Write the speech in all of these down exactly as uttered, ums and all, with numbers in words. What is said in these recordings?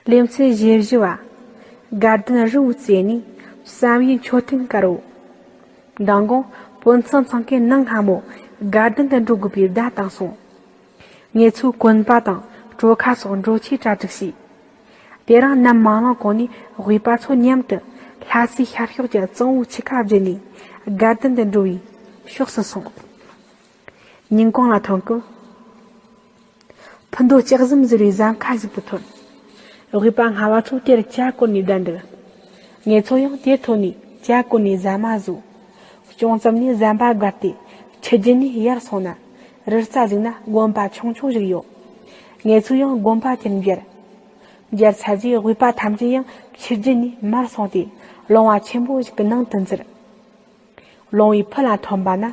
ལེ་ཚན་བཞི་བཞི་བ། དགའ་ལྡན་རི་བོའི་རྩེ་ནས་བསམ་ཡས་མཆོད་རྟེན་དཀར་བོ། མདང་དགོང་བོད་མཚམས་ཚང་གི་ནང་སྔ་མོ་དགའ་ལྡན་དུ་འགྲོ་དགོས་པའི་བརྡ་བཏང་སོང་། ངེད་ཚོས་གོན་པ་དང་གྲོ་ཁ་སོགས་འགྲོ་ཆས་གྲ་སྒྲིག་བྱས། དེ་རིང་ནམ་མ་ལངས་གོང་ནས་དབུས་པ་ཚོ་མཉམ་དུ་ལྷ་སའི་ཤར་ཕྱོགས་ཀྱི་གཙང་བོའི་ཆུ་ཁ་བརྒྱུད་ནས་དགའ་ལྡན་དུ་འགྲོ་བའི་ཕྱོགས་སུ་སོང་། ཉིན་གུང་ལ་ཐོན་སྐབས། ཕུ་མདོ་ལྕགས་ཟམ་ཟེར་བའི་ཟམ་ཁ་ཞིག་ཏུ་ཐོན། དབུས་པ་སྔ་བ་ཚོ་དེར་ཇ་བསྐོལ་ནས་བསྡད་འདུག་ངེད་ཚོ་ཡང་དེ་ཐོག་ནས་ཇ་བསྐོལ་ནས་ཟ་མ་ཟོས། གཅོང་ཙམ་ནས་ཟམ་པ་བརྒལ་ཏེ་ཆུ་རྒྱུད་ནས་ཡར་སོང་ན་རི་རྩ་ཟིག་ན་དགོན་པ་ཆུང་ཆུང་ཞིག་ཡོད། ངེད་ཚོ་ཡང་དགོན་པ་དེར་འབྱོར། འབྱོར་ཚར་རྗེས་དབུས་པ་ཐམས་ཅད་ཡང་ཆུ་རྒྱུད་ནས་མར་སོང་སྟེ་ལུང་བ་ཆེན་པོ་ཞིག་གི་ནང་དུ་འཛུལ། ལུང་བའི་ཕུ་ལ་ཐོན་པ་ན་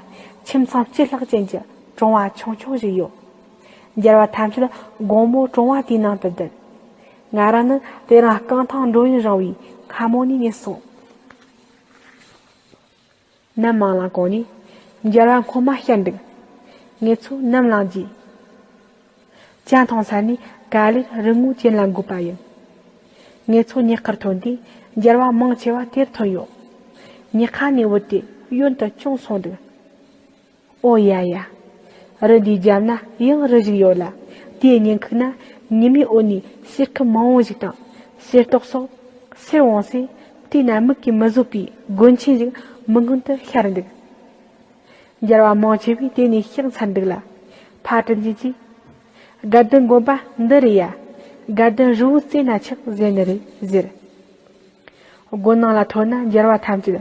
ཁྱིམ་ཚང་བཅུ་ལྷག་ཅན་གྱི་གྲོང་བ་ཆུང་ཆུང་ཞིག་ཡོད། འབྱོར་བ་ཐམས་ཅད་དགོང་མོ་གྲོང་བ་དེའི་ནང་དུ་བསྡད། ང་རང་ནི་དེ་རིང་རྐང་ཐང་འགྲོ་ཡུན་རིང་བས་སྔ་མོ་ནས་ཉལ་སོང་། ནམ་མ་ལངས་གོང་ནས་འབྱོར་བ་སྔོན་མ་ཤར་འདུག་ངེད་ཚོ་ནམ་ལངས་རྗེས། ཇ་འཐུང་ཚར་ནས་ག་ལེར་རི་ངོས་གྱེན་ལ་འགོས་པ་ཡིན། ངེད་ཚོ་ཉག་ཁར་ཐོན་དུས་འབྱོར་བ་མང་ཆེ་བ་དེར་ཐོན་ཡོད། ཉག་ཁ་ནས་བུད་དེ་གཡོན་དུ་ཅུང་སོང་འདུག་ཨོ་ཡ་ཡ། རི་འདིའི་རྒྱབ་ན་ཡང་རི་ཞིག་ཡོད་ལ། དེའི་ཉེ་འཁོར་ན་ཉི་མའི་འོད་ནས་གསེར་ཁུ་མང་བོ་ཞིག་དང་། གསེར་ཏོག་སོགས་གསེར་འོང་སའི་དེ་ན་མིག་གིས་མི་བཟོད་པའི་དགོན་ཆེན་ཞིག་མིག་སྔུན་དུ་ཤར་འདུག་འབྱོར་བ་མང་ཆེ་བས་དེ་ནས་ཤེས་ཚར་འདུག་ལ། ཕ་དྲིན་ཅན་གྱིས། དགའ་ལྡན་དགོན་པ་འདི་རེད་ཡ། དགའ་ལྡན་རི་བོའི་རྩེ་ན་ཆགས་ཟེར་ནི་རེད་ཟེར། དགོན་ནང་ལ་ཐོན་ན་འབྱོར་བ་ཐམས་ཅད་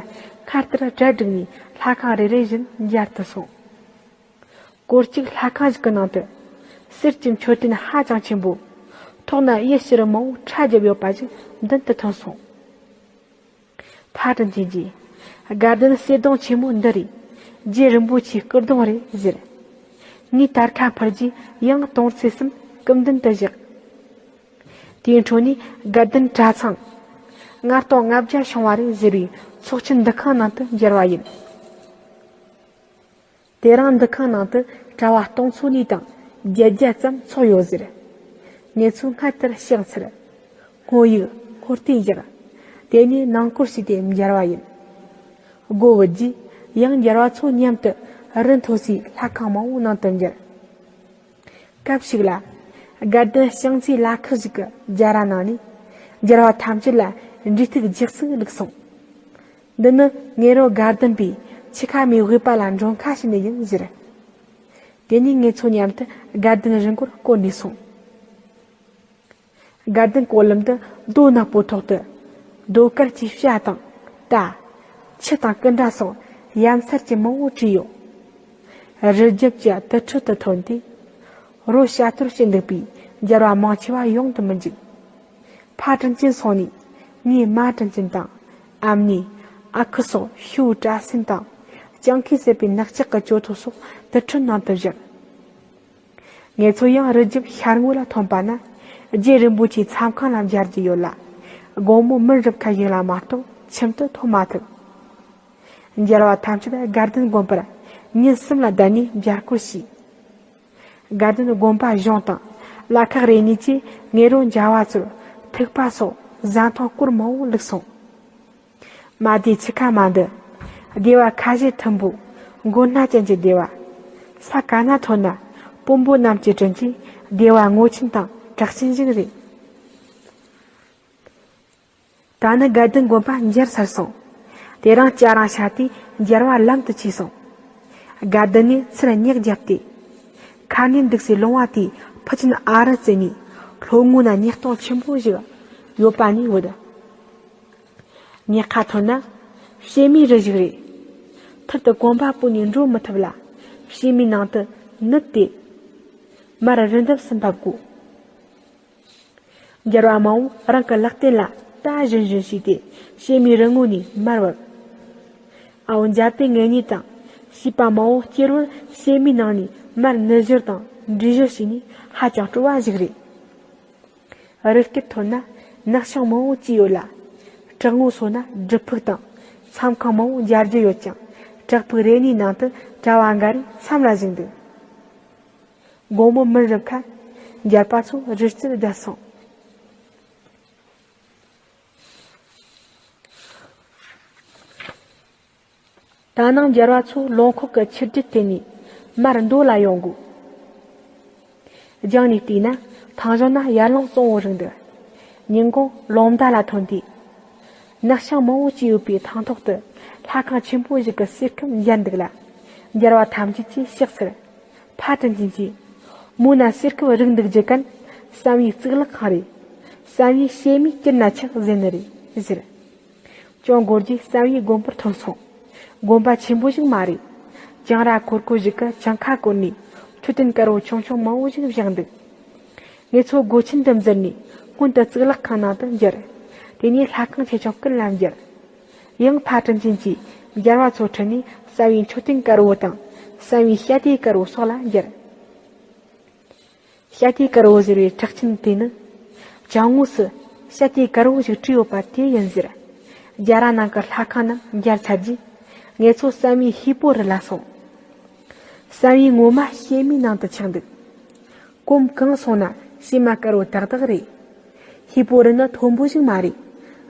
ཁ་ལྟར་གྲལ་བསྒྲིགས་ནས་ལྷ་ཁང་རེ་རེ་བཞིན་མཇལ་དུ་སོང་། སྐོར་གཅིག་ལྷ་ཁང་ཞིག་གི་ནང་དུ། གསེར་གྱི་མཆོད་རྟེན་ཧ་ཅང་ཆེན་པོ། ཐོག་ན་གཡུ་བྱུ་རུ་མང་བོ་ཁྲ་བརྒྱབ་ཡོད་པ་ཞིག་མདུན་དུ་ཐོན་སོང་། ཕ་དྲིན་ཅན་གྱིས། དགའ་ལྡན་གསེར་གདུང་ཆེན་མོ་འདི་རེད། རྗེ་རིན་པོ་ཆེའི་སྐུ་གདུང་རེད་ཟེར། ངས་དར་ཁ་འཕུར་རྗེས་ཡང་དུང་རྩེ་གསུམ་སྐུ་མདུན་དུ་བཞག་དེའི་འཕྲོ་ནས་དགའ་ལྡན་གྲྭ་ཚང་། ལྔ་སྟོང་ལྔ་བརྒྱ་བྱུང་བ་རེད་ཟེར་བའི་ཚོགས་ཆེན་འདུ་ཁང་ནང་དུ་འབྱོར་བ་ཡིན། དེ་རིང་འདུ་ཁང་ནང་དུ་གྲྭ་བ་སྟོང་ཚོ་གཉིས་དང་བརྒྱད་བརྒྱ་ཙམ་ཚོགས་ཡོད་ཟེར། ངེད་ཚོས་སྔར་ལྟར་ཕྱག་འཚལ། སྔོ་ཡིག་སྔོ་རྟེན་བཞག་དེ་ནས་ནང་སྐོར་ཞུས་ཏེ་འབྱོར་བ་ཡིན། སྒོ་བུད་རྗེས་ཡང་འབྱོར་བ་ཚོ་མཉམ་དུ་རི་མཐོ་སའི་ལྷ་ཁང་མང་བོའི་ནང་དུ་འབྱོར། སྐབས་ཤིག་ལ། དགའ་ལྡན་ཤིང་རྩེའི་ལ་ཁག་ཞིག་གི་རྒྱ་ར་ནང་ནས། འབྱོར་བ་ཐམས་ཅད་ལ་འབྲས་ཐུག་རྒྱག་ཚིག་བླུགས་སོང་། འདི་ནི་ངེད་རང་དགའ་ལྡན་པས་ཆུ་ཁ་མའི་དབུས་པ་ལ་མགྲོན་ཁ་ཞུས་ནི་ཡིན་ཟེར། དེ་ནས་ངེད་ཚོ་མཉམ་དུ་དགའ་ལྡན་རི་མགོར་བསྐོར་ནས་སོང་། དགའ་ལྡན་སྐོར་ལམ་དུ་རྡོ་ནག་པོའི་ཐོག་ཏུ། རྡོ་དཀར་གྱི་བྱ་དང་རྟ། ཆུ་དང་སྐུ་འདྲ་སོགས་ཡ་མཚར་གྱི་མང་བོ་བྲིས་ཡོད། རི་རྒྱབ་ཀྱི་དུར་ཁྲོད་དུ་ཐོན་ཏེ། རོ་བྱ་དུར་བྱེད་འདུག་པས་འབྱོར་བ་མང་ཆེ་བ་ཡོང་དུ་མི་འཇུག་ཕ་དྲིན་ཅན་སོང་ནས་ངའི་མ་དྲིན་ཅན་དང་ཨ་མྱེས། ཨ་ཁུ་སོགས་ཤུ་བོའི་སྐྲ་སེན་དང་། སྤྱང་ཀིས་བསད་པའི་ནག་ལྕགས་ཀྱི་གྱོ་ཐོ་སོགས་དུར་ཁྲོད་ནང་དུ་བཞག་ངེད་ཚོ་ཡང་རི་རྒྱབ་ཤར་ངོས་ལ་ཐོན་པ་ན། རྗེ་རིན་པོ་ཆེའི་མཚམས་ཁང་ལ་འབྱོར་གྱི་ཡོད་ལ། དགོང་མོ་མུན་རུབ་ཁ་ཞིག་ལ་མ་གཏོགས་ཁྱིམ་དུ་ཐོན་མ་ཐུབ། འབྱོར་བ་ཐམས་ཅད་དགའ་ལྡན་དགོན་པར་ཉིན་གསུམ་ལ་བསྡད་ནས་འབྱོར་སྐོར་བྱས། དགའ་ལྡན་དགོན་པ་གཞུང་དང་ལ་ཁག་རེ་གཉིས་ཀྱིས་ངེད་རང་འཇའ་བ་ཚོར་ཐུག་པ་སོགས་བཟའ་འཐུང་སྐོར་མང་བོ་བླུགས་སོང་། མ་བདེ་ཆུ་ཁ་མ་འདི། སྡེ་བ་ཁ་བཞི་ཐུམ་པོ། མགོ་སྣ་ཅན་གྱི་སྡེ་བ། ས་ག་ན་ཐོན་ན་དཔོན་པོ་རྣམས་ཀྱི་དྲིན་གྱིས་སྡེ་བ་ངོ་ཆེན་དང་གྲགས་ཆེན་ཞིག་རེད། ད་ནི་དགའ་ལྡན་དགོན་པ་འབྱོར་ཚར་སོང་། དེ་རིང་སྐྱ་རེངས་ཤར་ཏེ་འབྱོར་བ་ལམ་དུ་ཆས་སོང་། དགའ་ལྡན་ནས་ཚུར་ཉག་བརྒྱབ་སྟེ། ཁ་ངན་འདུག་སའི་ལུང་བ་དེའི་ཕུ་ཆེན་ཨ་རི་རྩེ་ནས་ལྷོ་ངོས་ན་ཉག་སྟོང་ཆེན་པོ་ཞིག་ཡོད་པ་ནས་བུད། ཉག་ཁ་ཐོན་ན། བྱེ་མའི་རི་ཞིག་རེད། ཐུར་དུ་གོམ་པ་སྤོས་ནས་འགྲོ་མི་ཐུབ་ལ། བྱེ་མའི་ནང་དུ་ནུབ་སྟེ། མར་རི་འདབས་སུ་འབབ་དགོས། འབྱོར་བ་མང་བོ་རང་གི་ལག་རྟེན་ལ་ལྟ་བཞིན་བཞིན་བྱས་ཏེ་བྱེ་མའི་རི་ངོས་ནས་མར་བབས། ཨ་བོ་འཇའ་པེ་ངེད་གཉིས་དང་བྱིས་པ་མང་བོ་སྐྱེ་བོར་བྱེ་མའི་ནང་ནས་མར་ནུ་ཞོར་དང་འབྲི་ཞོར་བྱས་ནས་ཧ་ཅང་སྤྲོ་བ་ཞིག་རེད། རི་སྐེད་ཐོན་ན་ནགས་ཤིང་མང་བོ་སྐྱེས་ཡོད་ལ། བྲག་ངོས་སོ་ན་སྒྲུབ་ཕུག་དང་མཚམས་ཁང་མང་བོ་མཇལ་རྒྱུ་ཡོད་ཀྱང་བྲག་ཕུག་རེ་གཉིས་ནང་དུ་གྲྭ་བ་འགའ་རེ་མཚམས་ལ་བཞུགས་འདུག་དགོང་མོ་མུན་རུབ་ཁ། འཇར་པ་ཚོ་རི་རྩེར་བསྡད་སོང་། ད་ནངས་རྒྱལ་བ་ཚོ་ལོ་འཁོར་གྱི་ཆུ་རྒྱུད་དེད་ནས་མར་མདོ་ལ་ཡོང་དགོས། རྒྱང་ནས་བལྟས་ན་ཐང་གཞོང་ན་ཡར་ཀླུང་གཙང་བོ་རིག་འདུག། ཉིན་གུང་ལོ་མདའ་ལ་ཐོན་དུས། ནགས་ཤིང་མང་བོ་སྐྱེས་ཡོད་པའི་ཐང་ཐོག་ཏུ་ལྷ་ཁང་ཆེན་པོ་ཞིག་གི་གསེར་ཁུམ་ཡལ་འདུག་ལ། རྒྱལ་བ་ཐམས་ཅད་ཀྱིས་ཕྱག་འཚལ། ཕ་དྲིན་ཅན་གྱིས། མོ་ན་གསེར་ཁུམ་རིག་འདུག་རྒྱུ་གན་བསམ་ཡས་གཙུག་ལག་ཁང་རེད། བསམ་ཡས་བྱེ་མའི་དཀྱིལ་ན་ཆགས་ཟེར་ནི་རེད་ཟེར། ཅུང་འགོར་རྗེས་བསམ་ཡས་དགོན་པར་ཐོན་སོང་། དགོན་པ་ཆེན་པོ་ཞིག་མ་རེད། གྱང་ར་གོར་གོར་ཞིག་གི་གྱང་ཁ་བསྐོར་ནས་མཆོད་རྟེན་དཀར་བོ་ཆུང་ཆུང་མང་བོ་ཞིག་བཞེངས་འདུག། ངེད་ཚོ་སྒོ་ཆེན་དུ་འཛུལ་ནས་སྔོན་དུ་གཙུག་ལག་ཁང་ནང་དུ་འགྱུར། དེ་ནས་ལྷ་ཁང་ཆེ་ཆུང་ཀུན་ལ་འགྱུར། ཡང་ཕ་དྲིན་ཅན་གྱིས་རྒྱལ་བ་ཚོ་ཁྲིད་ནས་བསམ་ཡས་མཆོད་རྟེན་དཀར་བོ་དང་བསམ་ཡས་བཤད་དེ་དཀར་བོ་སོགས་ལ་འགྱུར། བཤད་དེ་དཀར་བོ་ཟེར་བའི་གྲགས་ཅན་དེ་ནི། བྱང་ངོས་སུ་བཤད་དེ་དཀར་བོ་ཞིག་བྲིས་ཡོད་པ་དེ་ཡིན་ཟེར། རྒྱ་ར་ནང་གི་ལྷ་ཁང་རྣམས་མཇལ་ཚར་རྗེས། ངེད་ཚོ་བསམ་ཡས་ཧི་པོ་རི་ལ་སོང་། བསམ་ཡས་ངོ་མ་བྱེ་མའི་ནང་དུ་ཆགས་འདུག། གོམ་གང་སོང་ན་བྱེ་མ་དཀར་བོ་ཏག་ཏག་རེད། ཧི་པོ་རི་ནི་མཐོན་པོ་ཞིག་མ་རེད།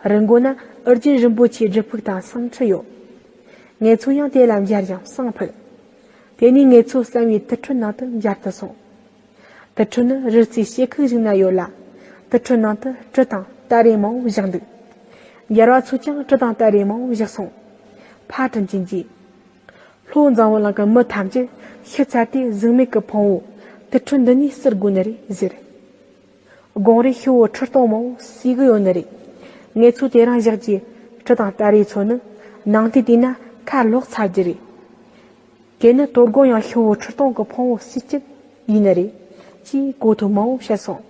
རི་མགོ་ན་ཨོ་རྒྱན་རིན་པོ་ཆེའི་སྒྲུབ་ཕུག་དང་བསང་ཁྲི་ཡོད། ངེད་ཚོ་ཡང་དེ་ལ་མཇལ་ཞིང་བསང་ཕུལ། དེ་ནས་ངེད་ཚོ་བསམ་ཡས་དུར་ཁྲོད་ནང་དུ་མཇལ་དུ་སོང་། དུར་ཁྲོད་ནི་རི་རྩེའི་ཕྱེད་ཁུག་ཞིག་ན་ཡོད་ལ། དུར་ཁྲོད་ནང་དུ་གྲི་དང་སྟ་རེ་མང་བོ་བཞག་འདུག། རྒྱལ་བ་ཚོས་ཀྱང་གྲི་དང་སྟ་རེ་མང་བོ་བཞག་སོང་། ཕ་དྲིན་ཅན་གྱིས། ལྷོ་འཛམ་བུ་གླིང་གི་མི་ཐམས་ཅད་ཤི་ཚར་དུས་གཟུགས་མེད་ཀྱི་ཕུང་བོ་དུར་ཁྲོད་འདི་ནས་བསུ་དགོས་ནི་རེད་ཟེར། དགོང་རེ་ཤི་བོ་ཁྲི་སྟོང་མང་བོ་གསོས་གི་ཡོད་ནི་རེད། ངེད་ཚོས་དེ་རིང་བཞག་རྒྱུའི་གྲི་དང་སྟ་རེ་ཚོ་ནི་ནང་དུ་བལྟས་ན་ཁ་ལོག་ཚར་རྒྱུ་རེད། དེ་ནི་དོ་དགོང་ཡང་ཤི་བོ་ཁྲི་སྟོང་གི་ཕུང་བོ་གསོས་རྒྱུ་ཡིན་ནི་རེད། ཅེས་གོ་ཐོས་མང་བོ་བཤད་སོང་།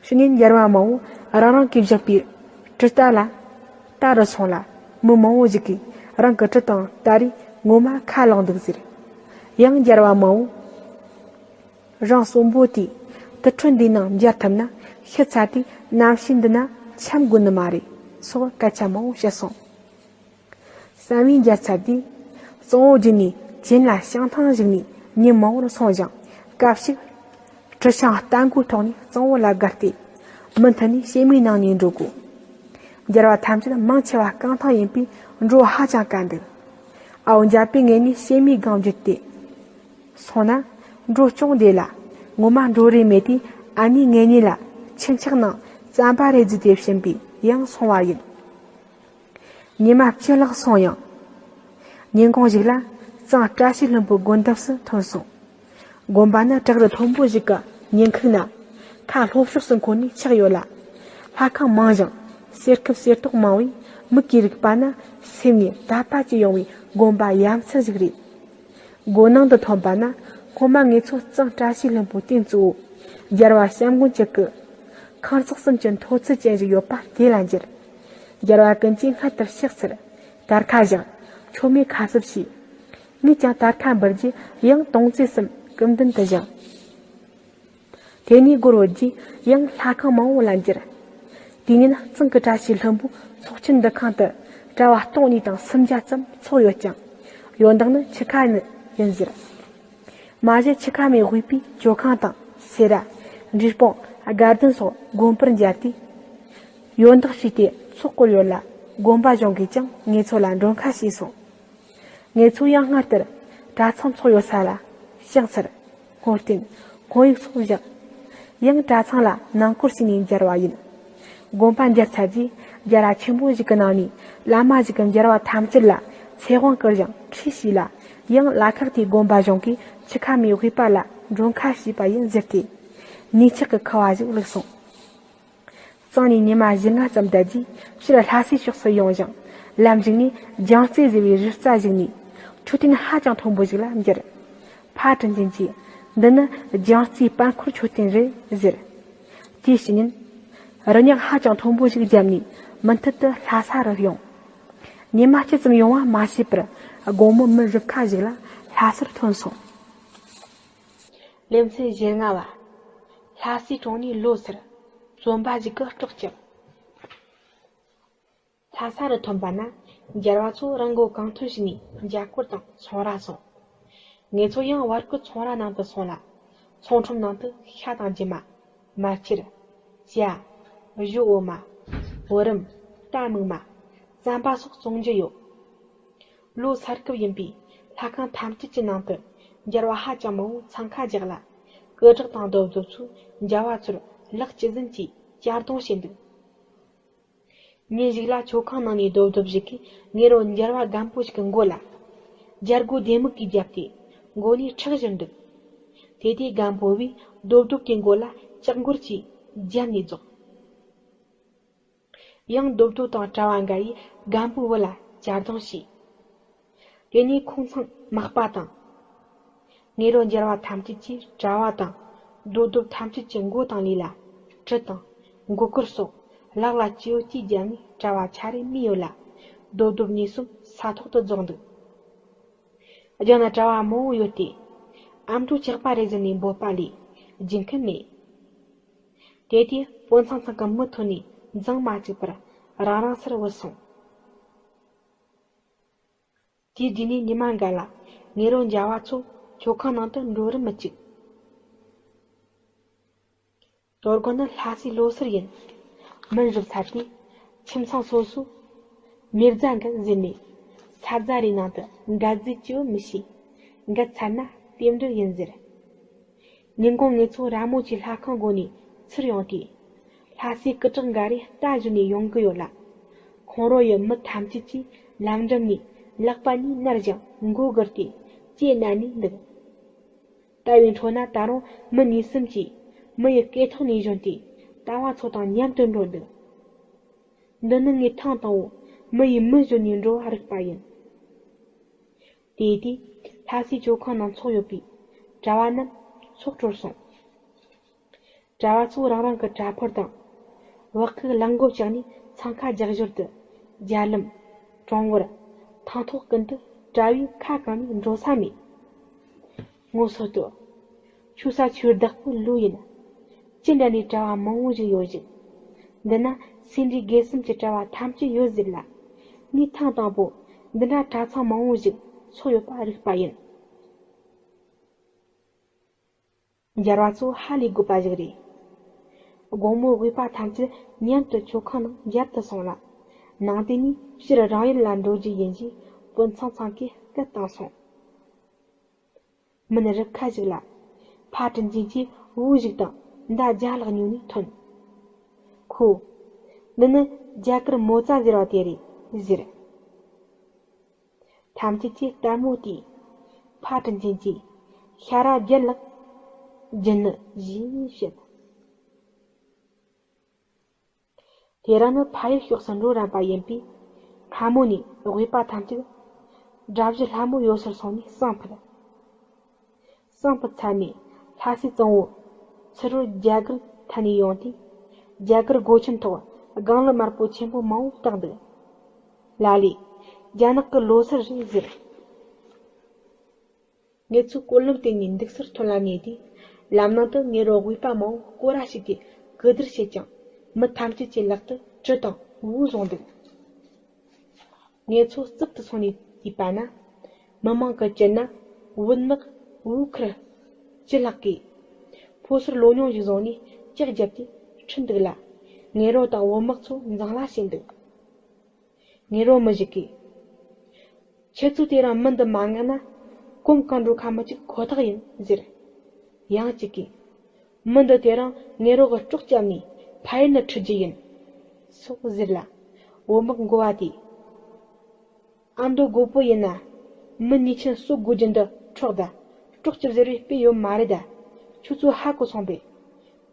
ཕྱི་ཉིན་རྒྱལ་བ་མང་བོ་རང་རང་གིས་བཞག་པའི་གྲི་སྟ་ལ་ལྟ་རུ་སོང་ལ། མི་མང་བོ་ཞིག་གིས་རང་གི་གྲི་དང་སྟ་རེ་ངོ་མ་ཁ་ལོག་འདུག་ཟེར། ཡང་རྒྱལ་བ་མང་བོ། རང་གསོན་པོ་དེས་དུར་ཁྲོད་འདིའི་ནང་མཇལ་ཐུབ་ན། ཤི་ཚར་དུས་གནམ་གཤིས་འདི་ན་འཁྱམ་དགོས་ནི་མ་རེད་སོགས་སྐད་ཆ་མང་བོ་བཤད་སོང་། བསམ་ཡས་མཇལ་ཚར་དུས། གཙང་བོ་བརྒྱུད་ནས་གྱེན་ལ་བྱང་ཐང་ཞིག་ནས་ཉིན་མང་བོར་སོང་ཞིང་། སྐབས་ཤིག་གྲི་ཤིང་རྟ་མགོའི་ཐོག་ནས་གཙང་བོ་ལ་བརྒལ་ཏེ། མུ་མཐུད་ནས་བྱེ་མའི་ནང་ནས་འགྲོ་དགོས། རྒྱལ་བ་ཐམས་ཅད་མང་ཆེ་བ་རྐང་ཐང་ཡིན་པས་འགྲོ་ཧ་ཅང་དཀའ་འདུག། ཨའོ་འཇའ་པའི་ངོས་ནས་བྱེ་མའི་སྒང་བརྒྱུད་དེ་སོང་ན། འགྲོ་ཅུང་བདེ་ལ། ངོ་མ་འགྲོ་རེ་མེད་དུས་ཨ་ནེ་ངེད་གཉིས་ལ་ཁྱི་ཆག་ནང་རྩམ་པ་རེ་བརྫིས་ཏེ་བྱིན་པས་ཡང་སོང་བ་ཡིན། ཉི་མ་བཅུ་ལྷག་སོང་ཡང་། ཉིན་གུང་ཞིག་ལ་གཙང་བཀྲ་ཤིས་ལྷུན་པོའི་སྒོ་འདབས་སུ་ཐོན་སོང་། དགོན་པ་ནི་བྲག་རི་མཐོན་པོ་ཞིག་གི་ཉེ་ཁུག་ན། མཁའ་ལྷོ་ཕྱོགས་སུ་འཁོར་ནས་ཆགས་ཡོད་ལ། ལྷ་ཁང་མང་ཞིང་གསེར་ཁུབ་གསེར་ཏོག་མང་བས་མིག་གིས་རིག་པ་ན་སེམས་ནས་དད་པ་སྐྱེ་ཡོང་བའི་དགོན་པ་ཡ་མཚན་ཞིག་རེད། སྒོ་ནང་དུ་ཐོན་པ་ན་སྔོན་མ་ངེད་ཚོ་གཙང་བཀྲ་ཤིས་ལྷུན་པོའི་རྟེན་གཙོ་བོ་རྒྱལ་བ་བྱམས་མགོན་བཅུ་སྐུ། ཁང་བརྩེགས་གསུམ་གྱི་མཐོ་ཚད་ཅན་ཞིག་ཡོད་པ་དེ་ལ་འགྱུར། རྒྱལ་བ་ཀུན་གྱིས་སྔར་ལྟར་ཕྱག་འཚལ། དར་ཁ་བཞེངས། མཆོད་མེ་ཁ་གསབ་བྱས། ངས་ཀྱང་དར་ཁ་འབུལ་རྗེས་ཡང་དུང་རྩེ་གསུམ་སྐུ་མདུན་དུ་བཞེངས། དེ་ནས་སྒོར་བུད་རྗེས་ཡང་ལྷ་ཁང་མང་བོ་ལ་འགྱུར། དེ་ཉིན་གཙང་གི་བཀྲ་ཤིས་ལྷུན་པོའི་ཚོགས་ཆེན་འདུ་ཁང་དུ་གྲྭ་བ་སྟོང་གཉིས་དང་སུམ་བརྒྱ་ཙམ་ཚོགས་ཡོད་ཀྱང་། ཡོན་བདག་ནི་འཆི་ཁ་ནི་ཡིན་ཟེར། མ་གཞི་འཆི་ཁ་མའི་དབུས་པའི་ཇོ་ཁང་དང་སེ་ར། འབྲས་སྤུངས། དགའ་ལྡན་སོགས་དགོན་པར་མཇལ་ཏེ། ཡོན་བདག་ཞུས་ཏེ་ཚོགས་བསྐོར་ཡོད་ལ། དགོན་པ་གཞུང་གིས་ཀྱང་ངེད་ཚོ་ལ་མགྲོན་ཁ་བྱས་སོང་། ངེད་ཚོ་ཡང་སྔར་ལྟར་གྲྭ་ཚང་ཚོགས་ཡོད་ས་ལ་ཕྱག་འཚལ། སྔོན་རྟེན། སྔོན་ཡིག་སོགས་བཞག། ཡང་གྲྭ་ཚང་ལ་ནང་སྐོར་བྱས་ནས་མཇལ་བ་ཡིན། དགོན་པ་མཇལ་ཚར་རྗེས་རྒྱལ་ར་ཆེན་པོ་ཞིག་གི་ནང་ནས་བླ་མ་ཞིག་གིས་མཇལ་བ་ཐམས་ཅད་ལ་ཚེ་དབང་བསྐུར་ཞིང་ཁྲུས་བྱས་ལ། ཡང་ལ་ཁག་དེའི་དགོན་པ་གཞུང་གིས་འཆི་ཁ་མའི་དབུས་པ་ལ་མགྲོན་ཁ་བྱས་པ་ཡིན་ཟེར་ཏེ། ནས་ཆག་གི་ཁུ་བ་ཞིག་བླུགས་སོང་། གཙང་ནས་ཉི་མ་བཞི་ལྔ་ཙམ་བསྡད་རྗེས་ཕྱིར་ལྷ་སའི་ཕྱོགས་སུ་ཡོང་ཞིང་། ལམ་ཞིག་ནས་རྒྱང་རྩེ་ཟེར་བའི་རི་རྩ་ཞིག་ནས་མཆོད་རྟེན་ཧ་ཅང་མཐོན་པོ་ཞིག་ལ་འགྱུར། ཕ་དྲིན་ཅན་གྱིས། འདི་ནི་རྒྱང་རྩེའི་དཔལ་འཁོར་མཆོད་རྟེན་རེད་ཟེར། དེའི་ཕྱི་ཉིན། རི་ཉག་ཧ་ཅང་མཐོན་པོ་ཞིག་བརྒྱབ་ནས་མུ་མཐུད་དུ་ལྷ་ས་རུ་ཡོང་། ཉི་མ་གཅིག་ཙམ་ཡོང་བ་མ་ཤེས་པར་དགོང་མོ་མི་རུབ་ཁ་ཞིག་ལ་ལྷ་སར་ཐོན་སོང་། ལེ་ཚན་བཞི་ལྔ་བ། ལྷ་སའི་གྲོང་ནས་ལོ་སར། བཙོན་པ་ཞིག་གི་སྲོག་བཅད། ལྷ་ས་རུ་ཐོན་པ་ན་མཇལ་བ་ཚོ་རང་མགོ་གང་ཐོན་བྱས་ནས་མཇལ་སྐོར་དང་ཚོང་ར་སོང་། ངེད་ཚོ་ཡང་བར་སྐོར་ཚོང་ར་ནང་དུ་སོང་ལ། ཚོང་ཁྲོམ་ནང་དུ་ཤ་དང་རྒྱུ་མ། མར་ཕྱུར། ཇ། བཞོ་འོ་མ། བུ་རམ། རྟ་སྨུག་མ། རྩམ་པ་སོགས་བཙོང་རྒྱུ་ཡོད། ལོ་གསར་སྐབས་ཡིན་པས་ལྷ་ཁང་ཐམས་ཅད་ཀྱི་ནང་དུ་མཇལ་བ་ཧ་ཅང་མང་བོ་འཚང་ཁ་རྒྱག་ལ། སྐུ་དྲག་དང་རྡོབ་རྡོབ་ཚོས་མཇལ་བ་ཚོར་ལག་གཅིག་ཟིན་གྱིས་གཅར་རྡུང་བྱས་འདུག་ཉིན་ཞིག་ལ་མཆོད་ཁང་ནང་ནས་རྡོབ་རྡོབ་ཞིག་གིས་ངེད་རང་མཇལ་བ་རྒན་པོ་ཞིག་གི་མགོ་ལ་རྒྱ་སྒོ་ལྡེ་མིག་གིས་བརྒྱབ་སྟེ་མགོ་ནས་ཁྲག་བཞུར་འདུག་དེ་དུས་རྒན་པོ་བས་རྡོབ་རྡོབ་ཀྱི་མགོ་ལ་ལྕགས་འགོར་གྱིས་བརྒྱབ་ནས་རྫོགས། ཡང་རྡོབ་རྡོབ་དང་གྲྭ་བ་འགའ་ཡིས་རྒན་པོའི་བུ་ལ་གཅར་རྡུང་བྱས། དེ་ནས་ཁོང་ཚང་མག་པ་དང་། ངེད་རང་མཇལ་བ་ཐམས་ཅད་ཀྱིས་གྲྭ་བ་དང་རྡོབ་རྡོབ་ཐམས་ཅད་ཀྱི་མགོ་དང་ལུས་ལ་གྲི་དང་མགོ་སྐོར་སོགས་ལག་ལ་ཅི་ཡོད་ཅིག་བརྒྱབ་ནས་གྲྭ་བ་ཆ་རེ་རྨས་ཡོད་ལ། རྡོབ་རྡོབ་གཉིས་གསུམ་ས་ཐོག་ཏུ་རྫོགས་འདུག་རྒྱང་ན་གྲྭ་བ་མང་བོ་ཡོད་དེ། ཨ་མྲོ་ཇག་པ་རེད་ཟེར་ནས་འབོད་པ་ལས་རྒྱུག་མཁན་མེད། དེ་དུས་དཔོན་ཚང་ཚང་གི་མུ་མཐུད་ནས་འཛིང་མ་བཅུག་པར་རང་རང་སར་བུད་སོང་། དེའི་རྗེས་ནས་ཉི་མ་འགའ་ལ་ངེད་རང་མཇལ་བ་ཚོ་མཆོད་ཁང་ནང་དུ་འགྲོ་རུ་མི་བཅུག་དོ་དགོང་ནི་ལྷ་སའི་ལོ་སར་ཡིན། མུན་རུབ་ཚར་དུས་ཁྱིམ་ཚང་སོ་སོས་མེ་བཟའ་འགའ་བཟོས་ནས་ས་བཟའ་རེའི་ནང་དུ་འགའ་བཟོས་ཅི་ཡོད་མི་ཤེས། འགའ་ཚར་ན་རྟེན་འབྲེལ་ཡིན་ཟེར། ཉིན་གུང་ངེད་ཚོ་ར་མོ་ཆེའི་ལྷ་ཁང་སྒོ་ནས་ཚུར་ཡོང་དུས། ལྷ་སའི་སྐུ་དྲག་འགའ་རེ་རྟ་བཞོན་ནས་ཡོང་གི་ཡོད་ལ། ཁོང་རང་ཡི་མི་ཐམས་ཅད་ཀྱིས་ལམ་འགྲམ་ནས་ལག་པ་གཉིས་མནར་ཞིང་མགོ་སྒུར་ཏེ་ལྕེ་མནན་ནས་འདུག་རྟ་བའི་འཕྲོ་ན་ད་རུང་མི་གཉིས་གསུམ་གྱིས་མི་ཡི་སྐེ་ཐོག་ནས་བཞོན་ཏེ་རྟ་བ་ཚོ་དང་མཉམ་དུ་འགྲོ་འདུག་འདི་ནི་ངས་ཐེངས་དང་པོ་མི་ཡིས་མི་བཞོན་ནས་འགྲོ་བ་རིག་པ་ཡིན། དེའི་དུས་ལྷ་སའི་མཆོད་ཁང་ནང་འཚོགས་ཡོད་པའི་གྲྭ་བ་རྣམས་ཚོགས་གྲོལ་སོང་། གྲྭ་བ་ཚོ་རང་རང་གི་གྲྭ་ཕོར་དང་། བག་གི་གླང་མགོ་བཅག་ནས་འཚང་ཁ་རྒྱག་ཞོར་དུ། རྒྱ་ལམ། གྲོང་བར། ཐང་ཐོག་ཀུན་ཏུ་གྲྭ་བས་ཁ་གང་ནས་འགྲོ་ས་མེད། ངོ་སོ་ལྟོས། ཆུ་ས་ཆུའི་བདག་པོ་ལོས་ཡིན། ཅི་འདྲ་ནས་གྲྭ་བ་མང་བོ་ཞིག་ཡོད་ཞིག་འདི་ན་སེ་འབྲས་དགེ་གསུམ་གྱི་གྲྭ་བ་ཐམས་ཅད་ཡོད་ཟེར་ལ། ངས་ཐེངས་དང་པོ་འདི་འདྲ་གྲྭ་ཚང་མང་བོ་ཞིག་ཚོགས་ཡོད་པ་རིག་པ་ཡིན། མཇལ་བ་ཚོ་ཧ་ལས་དགོས་པ་ཞིག་རེད། དགོང་མོའི་དབུས་པ་ཐམས་ཅད་མཉམ་དུ་མཆོད་ཁང་ནང་མཇལ་དུ་སོང་ལ། ནང་དེ་ནས་སྤྱིར་རང་ཡུལ་ལ་འགྲོ་རྒྱུ་ཡིན་ཞེས་དཔོན་ཚང་ཚང་གིས་སྐད་བཏང་སོང་། མུན་རུབ་ཁ་ཞིག་ལ། ཕ་དྲིན་ཅན་གྱིས་བུ་ཞིག་དང་མདའ་རྒྱ་ལག་ཉོས་ནས་ཐོན། ཁོས། འདི་ནི་རྒྱ་གར་མོ་ཙ་ཟེར་བ་དེ་རེད་ཟེར། ཐམས་ཅད་ཀྱིས་ལྟད་མོ་བལྟས། ཕ་དྲིན་ཅན་གྱིས་ཤ་ར་བརྒྱད་ལག་སྦྱིན་ནི་ཞེས་བཤད། དེ་རིང་ནི་ཕ་ཡུལ་ཕྱོགས་སུ་འགྲོ་རན་པ་ཡིན་པས། སྔ་མོ་ནས་དབུས་པ་ཐམས་ཅད་དགྲ་བཞི་ལྷ་མོ་ཡོད་སར་སོང་ནས་བསང་ཕུད། བསང་ཕུད་ཚར་ནས་ལྷ་སའི་གཙང་བོ་ཚུར་རོལ་རྒྱ་གར་མཐའ་ནས་ཡོང་དུས། རྒྱ་གར་སྒོ་ཆེན་ཐོག་སྒང་ལ་དམར་པོ་ཆེན་པོ་མང་བོ་བཏགས་འདུག་ལ་ལས། རྒྱ་ནག་གི་ལོ་སར་རེད་ཟེར། ངེད་ཚོ་སྐོར་ལམ་སྟེང་ནས་འདུག་སར་ཐོན་ལ་ཉེ་དུས། ལམ་ནང་དུ་ངེད་རང་དབུས་པ་མང་བོ་སྐོར་ར་བྱས་ཏེ་གུ་བསྡུར་བྱེད་ཀྱང་། མི་ཐམས་ཅད་ཀྱི་ལག་ཏུ་གྲི་དང་དབུགས་བཟུང་འདུག་ངེད་ཚོ་རྩིབ་ཏུ་སོང་ནས་བལྟས་པ་ན། མི་མང་གི་དཀྱིལ་ན་བུད་མེད་བོའུ་ཁུར་བཅུ་ལྷག་གིས་ཕོ་གསར་ལོ་ཉུང་ཞིག་བཟུང་ནས་ལྕག་བརྒྱབ་སྟེ་ཁྲིད་འདུག་ལ། ངེད་རང་དང་བུད་མེད་ཚོ་འཛིང་ལ་བྱས་འདུག་ངེད་རང་མི་ཞིག་གིས། ཁྱེད་ཚོས་དེ་རིང་མི་འདི་མ་མངགས་ན་གོམ་གང་འགྲོ་ཁ་མི་གཅིག་ཁོ་ཐག་ཡིན་ཟེར། ཡང་གཅིག་གིས། མི་འདི་དེ་རིང་ངེད་རང་གི་སྲོག་བསྐྱབས་ནས་ཕ་ཡུལ་ནས་ཁྲིད་རྒྱུ་ཡིན། སོགས་ཟེར་ལ། བུད་མེད་མགོ་བ་དེས། ཨ་མདོ་རྒོད་པོ་ཡིན་ན། མི་ཉེས་ཆེན་གསོད་དགོས་རྒྱུ་འདི་འཕྲོག་ད། སྲོག་སྐྱོབ་ཟེར་བའི་དཔེ་ཡོད་མ་རེད་ད། ཁྱོད་ཚོ་ཧ་གོ་སོང་པས།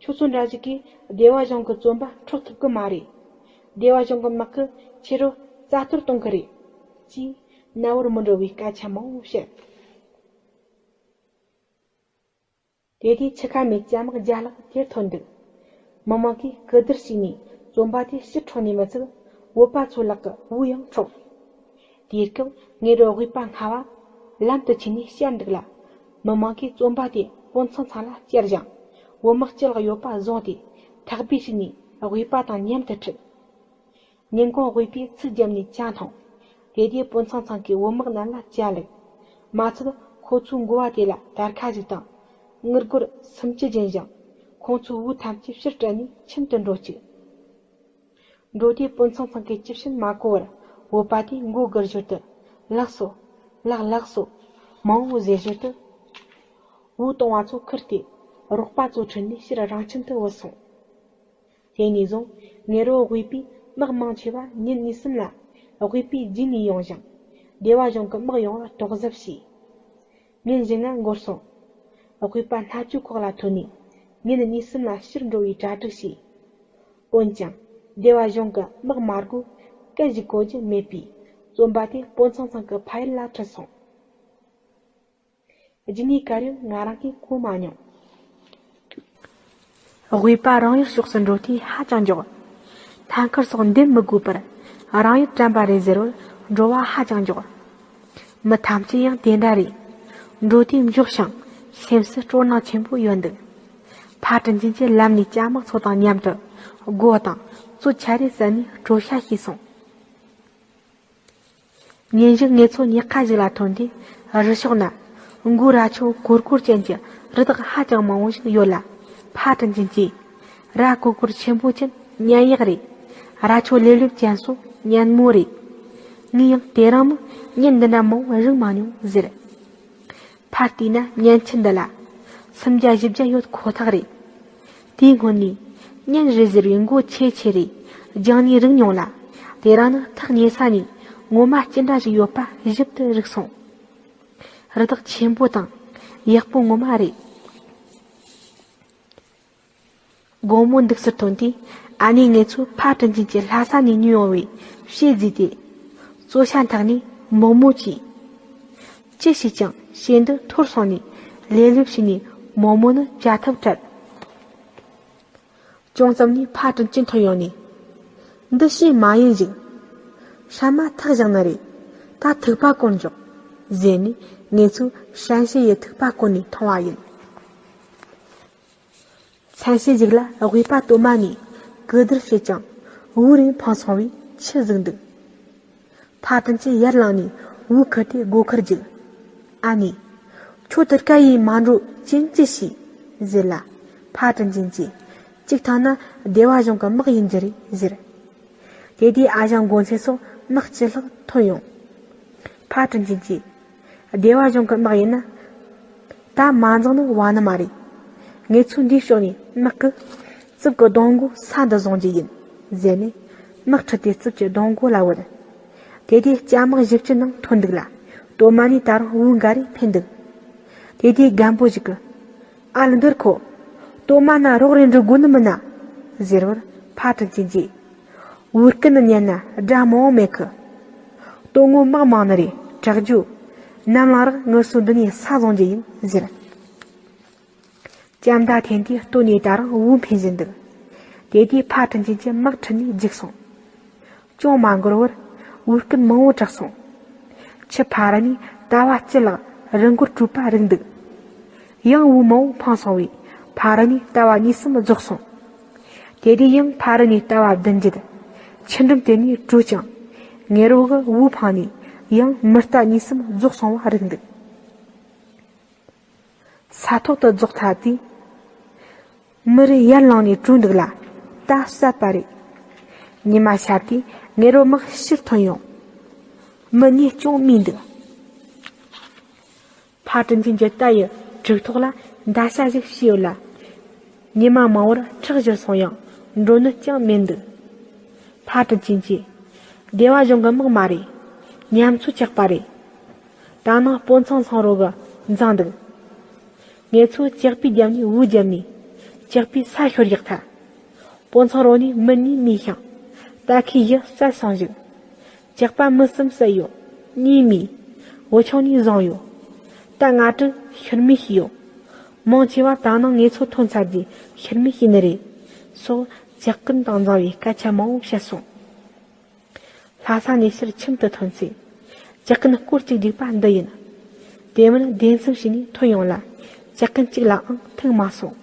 ཁྱོད་ཚོ་འདྲ་ཞིག་གིས་སྡེ་བ་གཞུང་གི་བཙོན་པ་འཕྲོག་ཐུབ་ཀྱི་མ་རེད། སྡེ་བ་གཞུང་གི་དམག་གིས་ཁྱེད་རང་རྩ་གཏོར་གཏོང་གི་རེད། ཅེས་རྣ་བར་མི་འགྲོ་བའི་སྐད་ཆ་མང་བོ་བཤད། དེ་དུས་ཆུ་ཁ་མའི་ལྕམ་རྒྱ་ལག་དེར་ཐོན་འདུག་མི་མང་གིས་གུ་བསྡུར་བྱས་ནས་བཙོན་པ་དེ་ཕྱིར་འཕྲོག་ནས་མི་ཚད། བོད་པ་ཚོའི་ལག་གི་དབུགས་ཡང་འཕྲོག་དེའི་སྐབས་ངེད་རང་དབུས་པ་སྔ་བ་ལམ་དུ་ཆས་ནས་བཤར་འདུག་ལ། མི་མང་གིས་བཙོན་པ་དེ་དཔོན་ཚང་ཚང་ལ་བསྐྱལ་ཞིང་། བུད་མེད་ཅི་ལག་ཡོད་པ་བཟུང་སྟེ་ཐག་པས་བཤིག་ནས་དབུས་པ་དང་མཉམ་དུ་ཁྲིད། ཉིན་གུང་དབུས་པས་ཚིག་བརྒྱབ་ནས་ཇ་འཐུང་། དེ་དུས་དཔོན་ཚང་ཚང་གིས་བུད་མེད་རྣམས་ལ་ཇ་བླུགས། མ་ཚད་ཁོ་ཚོའི་མགོ་བ་དེ་ལ་དར་ཁ་ཞིག་དང་། ངུ་སྒོར་སུམ་ཅུ་སྦྱིན་ཞིང་། ཁོང་ཚོའི་དབུགས་ཐམས་ཅད་ཕྱིར་སྤྲད་ནས་ཁྱིམ་དུ་འགྲོ་བཅུག་འགྲོ་དུས་དཔོན་ཚང་ཚང་གིས་ཅི་བྱིན་མ་གོ་བར་བོད་པ་དེས་མགོ་སྒུར་ཞོར་དུ། ལགས་སོ། ལགས་ལགས་སོ། མང་བོ་ཟེར་ཞོར་དུ། འུ་གཏོང་བ་ཚོ་ཁུར་ཏེ། རོགས་པ་ཚོ་ཁྲིད་ནས་ཕྱིར་རང་ཁྱིམ་དུ་བུད་སོང་། དེ་ནས་བཟུང་ངེད་རོ་དབུས་པའི་དམག་མང་ཆེ་བ་ཉིན་གཉིས་གསུམ་ལ་དབུས་པའི་རྗེས་ནས་ཡོང་ཞིང་། སྡེ་བ་གཞུང་གི་དམག་ཡོང་བར་དོགས་གཟབ་བྱས། ཉིན་བཞི་ལྔ་འགོར་སོང་། དབུས་པ་སྣ་ཆུ་ཁོག་ལ་ཐོན་ནས་ཉིན་གཉིས་གསུམ་ལ་ཕྱིར་འགྲོ་བའི་གྲ་སྒྲིག་བྱས། འོན་ཀྱང་སྡེ་བ་གཞུང་གི་དམག་མ་དགོས་སྐད་ཞིག་གོ་རྒྱུ་མེད་པས། བཙོན་པ་དེ་དཔོན་ཚང་ཚང་གི་ཕ་ཡུལ་ལ་ཁྲིད་སོང་། རྗེས་ནས་ག་རེ་ཡོང་ང་རང་གིས་གོ་མ་མྱོང་། དབུས་པ་རང་ཡུལ་ཕྱོགས་སུ་འགྲོ་དུས་ཧ་ཅང་མགྱོགས། ཐང་དཀར་སོགས་འདེམས་མི་དགོས་པར་རང་ཡུལ་དྲན་པ་རེད་ཟེར་བར་འགྲོ་བ་ཧ་ཅང་མགྱོགས། མི་ཐམས་ཅད་ཡང་དེ་འདྲ་རེད། འགྲོ་དུས་མགྱོགས་ཤིང་སེམས་སུ་སྤྲོ་སྣང་ཆེན་པོ་ཡོད་འདུག་ཕ་དྲིན་ཅན་གྱིས་ལམ་ནས་ཅ་དམག་ཚོ་དང་མཉམ་དུ་སྒོ་དང་གཙོད་ཆ་རེ་བསད་ནས་གྲོ་ཤ་བྱས་སོང་། ཉིན་ཞིག་ངེད་ཚོ་ཉག་ཁ་ཞིག་ལ་ཐོན་དུས། རི་ཕྱོགས་ན་མགོ་རྭ་ཆོ་གོར་གོར་ཅན་གྱི་རི་དྭགས་ཧ་ཅང་མང་བོ་ཞིག་ཡོད་ལ། ཕ་དྲིན་ཅན་གྱིས། རྭ་གོར་གོར་ཆེན་པོ་ཅན་གཉན་ཡག་རེད། རྭ་ཆོ་ལེབ་ལེབ་ཅན་སོགས་གཉན་མོ་རེད། ངས་ཡང་དེ་རིང་མིན་གཉན་འདི་འདྲ་མང་བོ་རིག་མ་མྱོང་ཟེར། ཕར་བལྟས་ན་གཉན་ཆེན་འདི་ལ་སུམ་བརྒྱ་བཞི་བརྒྱ་ཡོད་ཁོ་ཐག་རེད། དེའི་སྔོན་ནས་གཉན་རེད་ཟེར་བའི་མགོ་ཆེ་ཆེ་རེ་རྒྱང་ནས་རིག་མྱོང་ལ། དེ་རིང་ནི་ཐག་ཉེ་ས་ནས་ངོ་མ་ཅི་འདྲ་ཞིག་ཡོད་པ་ཞིབ་ཏུ་རིག་སོང་། རི་དྭགས་ཆེན་པོ་དང་ཡག་པོ་ངོ་མ་རེད། དགོང་མོ་འདུག་སར་ཐོན་དུས། ཨ་ནེ་ངེད་ཚོ་ཕ་དྲིན་ཅན་གྱི་ལྷ་ས་ནས་ཉོས་ཡོང་བའི་ཕྱེ་བརྫིས་ཏེ། གཙོད་ཤ་འཐག་ནས་མོག་མོག་བྱས། ཅི་བྱས་ཀྱང་ཕྱེ་འདི་འཐོར་སོང་ནས་ལེབ་ལེབ་བྱས་ནས་མོག་མོག་ནི་བྱ་ཐབས་བྲལ། ཅུང་ཙམ་ནས་ཕ་དྲིན་ཅན་ཐོན་ཡོང་ནས། འདི་ཕྱེ་མ་ཡིན་ཞིག་ཧྲན་མ་ཐག་བཞག་ནི་རེད། ད་ཐུག་པ་གོན་འཇོག་ཟེར་ནས་ངེད་ཚོས་ཧྲན་ཕྱེ་ཡི་ཐུག་པ་གོན་ནས་མཐོང་བ་ཡིན། མཚན་ཕྱེད་ཅིག་ལ་དབུས་པ་སྟོད་མ་ནས་གུ་དར་བྱས་ཀྱང་བོའུ་རེ་འཕངས་སོང་བས་ཆུ་ཟིག་འདུག་ཕ་དྲིན་ཅན་ཡར་ལངས་ནས་བོའུ་ཁུར་ཏེ་སྒོ་ཁར་རྒྱུག་ཨ་ནེ། ཁྱོད་དེ་ཀ་ཡིས་མ་འགྲོ་ཅན་ཅི་ཤེས་ཟེར་ལ། ཕ་དྲིན་ཅན་གྱིས། གཅིག་ཐང་ན་སྡེ་བ་གཞུང་གི་དམག་ཡིན་རྒྱུ་རེད་ཟེར། དེ་དུས་ཨ་ཞང་མགོ་མཚན་སོགས་དམག་སྤྱི་ལྷག་ཐོན་ཡོང་། ཕ་དྲིན་ཅན་གྱིས། སྡེ་བ་གཞུང་གི་དམག་ཡིན་ན། ད་མ་འཛེགས་ནི་བ་ནི་མ་རེད། ངེད་ཚོ་འདིའི་ཕྱོགས་ནས་དམག་གི་རྩིབ་ཀྱི་སྡོང་མགོ་ས་འདི་བཟུང་རྒྱུ་ཡིན་ཟེར་ནས་དམག་ཁྲིད་དེ་རྩིབ་ཀྱི་སྡོང་མགོ་ལ་བུད། དེ་དུས་སྐྱ་དམག་བཞི་བཅུ་ནང་ཐོན་འདུག་ལ། སྟོད་མ་ནས་ད་རུང་བོའུ་འགའ་རེ་འཕེན་འདུག་དེ་དུས་རྒན་པོ་ཞིག་གིས། ཨ་ལ་འདིར་ཁོ། སྟོད་མ་ན་རོགས་རེ་འགྲོ་དགོས་ནི་མིན་ན། ཟེར་བར་ཕ་དྲིན་ཅན་གྱིས། བོའུ་སྐད་ནི་ཉན་ན་དགྲ་མང་བོ་མེད་གི། སྟོད་མགོ་དམག་མང་ནི་རེད་དྲག་རྒྱུ། ནམ་ལངས་རག་ངུ་སོ་འདི་ནས་ས་བཟུང་རྒྱུ་ཡིན་ཟེར། ལྕམ་མདའ་འཐེན་དུས་སྟོད་ནས་ད་རུང་བོའུ་འཕེན་བཞིན་འདུག་དེ་དུས་ཕ་དྲིན་ཅན་གྱི་དམག་ཁྲིད་ནས་རྒྱུགས་སོང་། ཅུང་མ་འགོར་བར་བོའུ་སྐད་མང་བོ་གྲགས་སོང་། ཆུ་ཕ་རི་ནས་ཏ་བ་སྤྱི་ལག་རི་མགོར་བྲོས་པ་རིག་འདུག་ཡང་བོའུ་མང་བོ་འཕངས་སོང་བས་ཕ་རི་ནས་ཏ་བ་གཉིས་གསུམ་རྫོགས་སོང་། དེ་དུས་ཡང་ཕ་རི་ནས་ཏ་བ་བདུན་བརྒྱད། ཆུ་འགྲམ་དེ་ནས་བྲོས་ཀྱང་། ངེད་རོགས་ཀྱིས་བོའུ་འཕངས་ནས་ཡང་མི་རྟ་གཉིས་གསུམ་རྫོགས་སོང་བ་རིག་འདུག་ས་ཐོག་ཏུ་རྫོགས་ཐལ་དུས། མི་རེ་ཡར་ལངས་ནས་བྲོས་འདུག་ལ། ད་བསད་པ་རེད། ཉི་མ་ཤར་དུས་ངེད་རོགས་དམག་ཕྱིར་ཐོན་ཡོང་། མི་གཉིས་ཅུང་རྨས་འདུག་ཕ་དྲིན་ཅན་གྱི་རྟ་ཡི་གྲིབ་ཐོག་ལ་མདའ་ཤ་ཞིག་བྱས་ཡོད་ལ། ཉི་མ་མང་བོར་ཁྲག་བཞུར་སོང་ཡང་འགྲོ་ནི་ཅང་མེད་འདུག་ཕ་དྲིན་ཅན་གྱིས། སྡེ་བ་གཞུང་གི་དམག་མ་རེད། ཉམས་ཚོད་ཆག་པ་རེད། ད་ནངས་དཔོན་ཚང་ཚང་རོ་གི་འཛིང་འདུག་ངེད་ཚོས་ཇག་པའི་རྒྱབ་ནས་བོའུ་བརྒྱབ་ནས་ཇག་པའི་ས་ཤོར་བཞག་ཐལ། དཔོན་ཚང་རོ་ནས་མི་གཉིས་རྨས་ཤིང་། རྟ་ཁའི་གཞུ་བསད་སོང་ཞིག་ཇག་པ་མི་གསུམ་བསད་ཡོད། གཉིས་རྨས། བུ་ཆུང་གཉིས་བཟུང་ཡོད། རྟ་ལྔ་དྲུག་ཤི་རྨས་ཤིག་ཡོད། མང་ཆེ་བ་ད་ནངས་ངེད་ཚོ་ཐོན་ཚར་རྗེས་ཤི་རྨས་ཤིག་ནི་རེད། སོགས་ཇག་རྐུན་དང་འཛིང་བའི་སྐད་ཆ་མང་བོ་བཤད་སོང་། ལྷ་ས་ནས་ཕྱིར་ཁྱིམ་དུ་ཐོན་ཚེ། ཇག་རྐུན་སྐོར་གཅིག་རྒྱུག་པ་འདི་ཡིན། དེ་མིན་བདེ་མཚམས་ཤིག་ནས་ཐོན་ཡོང་ལ། ཇག་རྐུན་གཅིག་ལའང་ཐུག་མ་སོང་